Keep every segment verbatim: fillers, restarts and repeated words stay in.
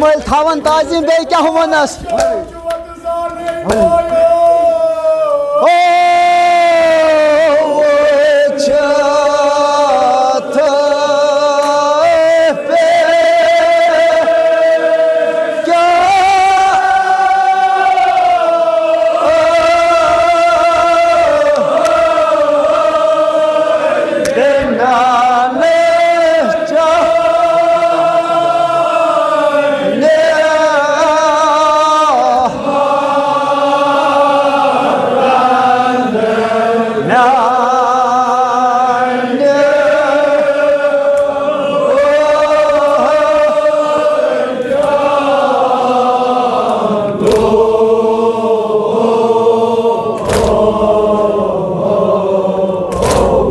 مٲلۍ تھاوان تعظیٖم، بیٚیہِ کیٛاہ وَنَس؟ او، وٕچھ تہٕ پے کیٛاہ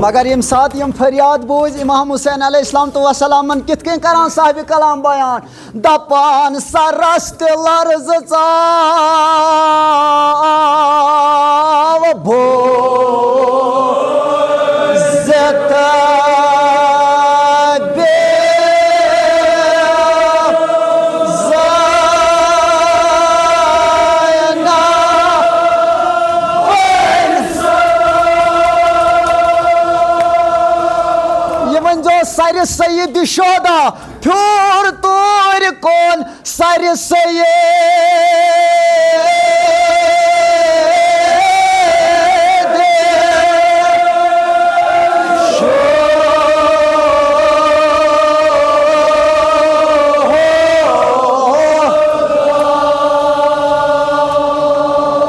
مگر ییٚمہِ ساتہٕ یِم فریاد بوٗزۍ امام حسین علیہ السلام تو وسلامن، کِتھ کٔنۍ کران صاحب کلام بیان؟ دپان سرس تہِ لرزٕ ژاو بوٗزِتھ بے زاینہ وٲلۍ۔ یہِ ؤنۍ زیو سرِ سید شہدا، پھیوٗر توٗرۍ کُن سرِ سید۔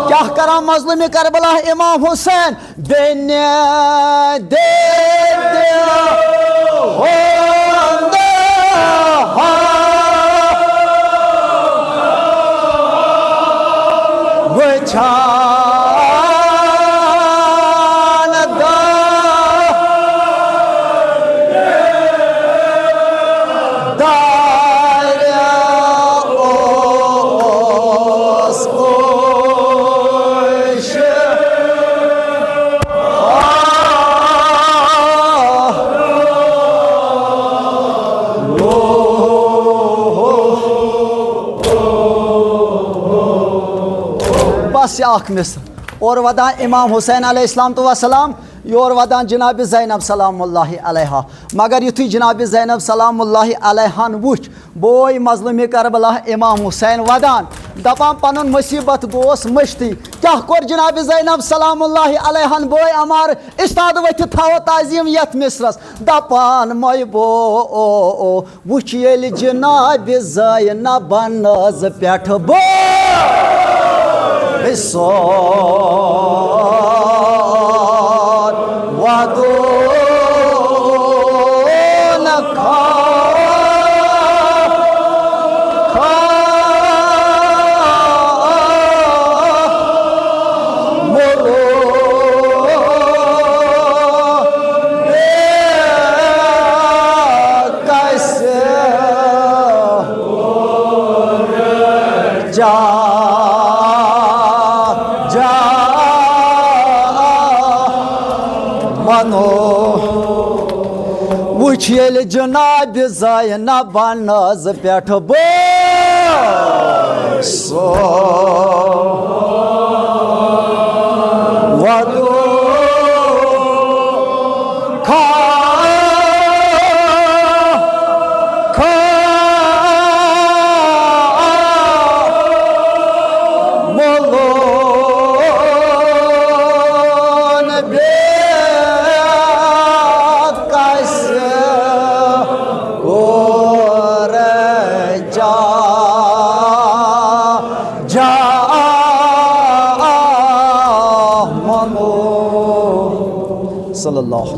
کیٛاہ کران مظلومِ کربلا امام حسین؟ بیٚنہِ دِتہِ ہوندٕ ہا وٕچھان دہ دارِ اوس بس یہِ اکھ مصرع۔ اورٕ ودان امام حسین علیہ السلام تو وسلام، یورٕ ودان جناب زینب سلام اللہ علیہا۔ مگر یُتھُے جناب زینب سلام اللہ علیہن وُچھ، بوے مظلومِ کربلا امام حسین ودان، دپان پنُن مصیبت گوس مٔشتٕے۔ کیٛاہ کوٚر جناب زینب سلام اللہ علیہن بوے عمار استاد ؤتھِتھ تھاوو تعظیٖم یتھ مصرس، دپان مے بو او او وُچھ ییٚلہِ جناب زینبن نازٕ پٮ۪ٹھ بوے سون ودُن کھا-، کھا-، مُلُک کسہِ جا، جا، منو۔ وُچھ ییٚلہِ جناب زینبن نازٕ پٮ۪ٹھ بوے سو ودُن کھا-، کھا-، مُلُن بیٚیہِ کسہِ کوٚر جا، جا منو۔ صلی اللہ۔